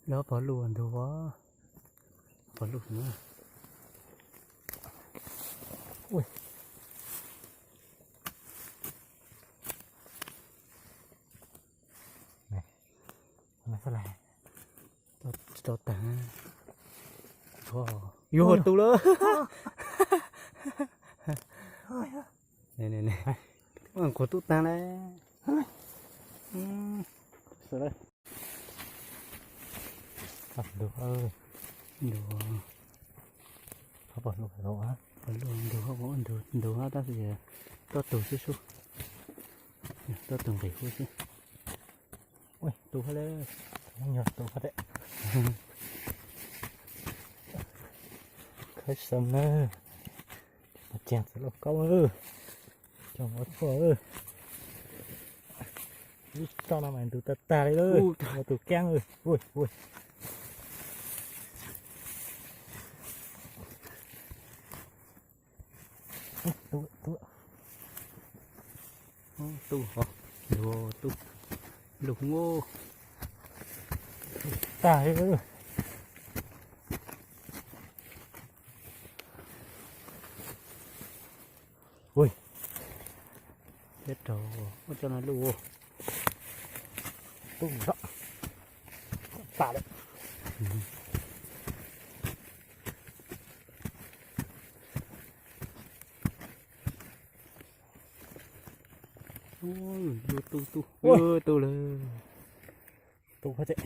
Lawv pov lub ntug, pov lub na. Tsis tau tag. Yuav tus lawm. Kuv tub tag lawm. Ntug, ntug, ntug, ntug, tab sis tuaj tus xwb sub, tuaj tus nqis huv xwb. Tus hab le, nyuag tus hab le. Khawb xeem na, mas tseem txiv lauj kaub na, cov mov tshuaj. Ib tsob no mas ntug tag tag li lawm, tus keeb. Tus, tus, tus, lug, tag li. Ui, teb rau, ua cov no luj, tub zom tas lawm. Ui, tu, tu, tu, tu lawm. Tu phab tsev.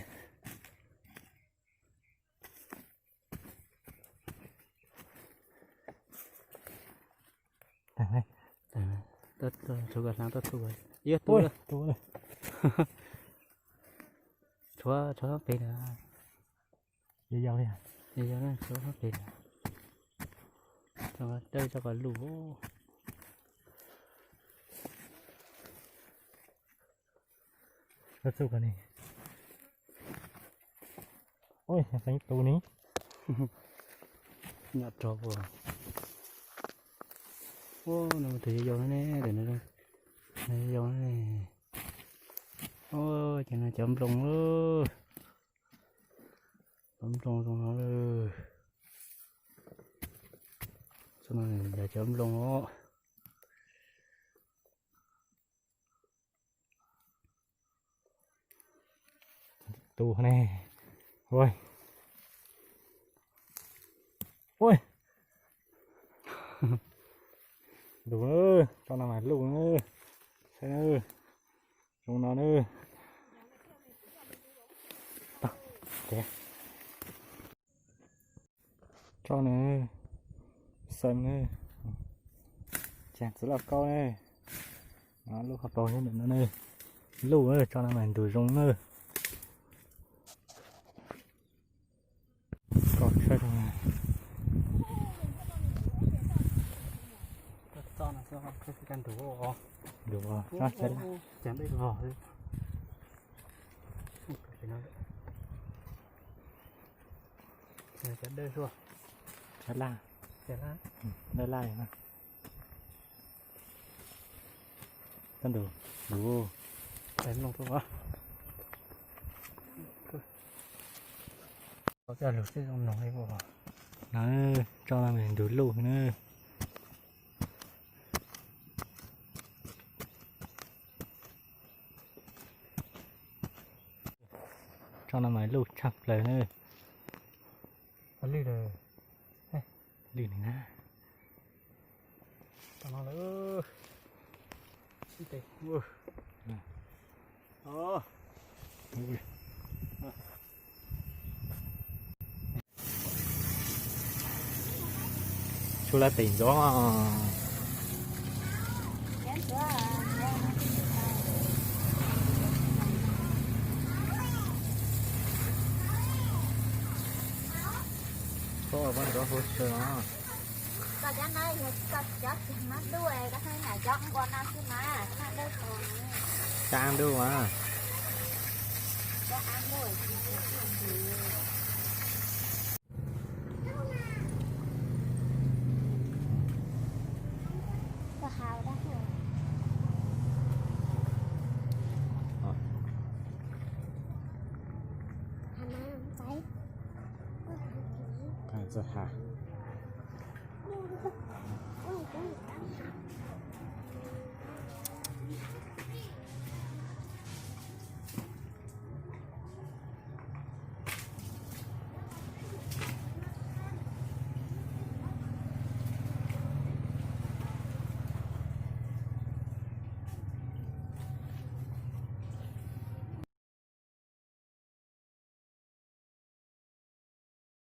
Tshuav koj hlav tuaj tu, yog tu, tu. Tshuav, tshuav pem na. Yog, yog, yog, tshuav pem na. Dawb tso kom luj. Ua txuj koj ne. Ua, teev tus ni. Nyom rog puas. Ua, no tus yau yau no ne, tus no yau yau no ne. Ua, ces no cov nploos lawm. Cov nploos zoo no lawm. Yog cov nploos os. Tus ne. Ua, ua, tus na, tsob no mas luj na. Saib na, zoo no na. Tsob na, xeem na, tseem txiv lauj kaub na. Lub hauv paus nyob ntawm no na. Luj na, tsob no mas ntug zoo na. Koj tshawb rau na. Ntug, tsob tsev laj. Tsev laj. Laj laj na. Koj ntus, ntus. No, tsob no mas ntug luj na. Tsob no mas luj tshaj plaws na. Lwj na. Tshuav laj tes ntxov. Koj ua ntxov hauv sawv no. Koj cov no yog koj cov tiag mas dub, koj txhob yam cov ua no xwb mas, cov dawb paug. Cov dub mas. Cov dub. Koj hau dab. Txawj has.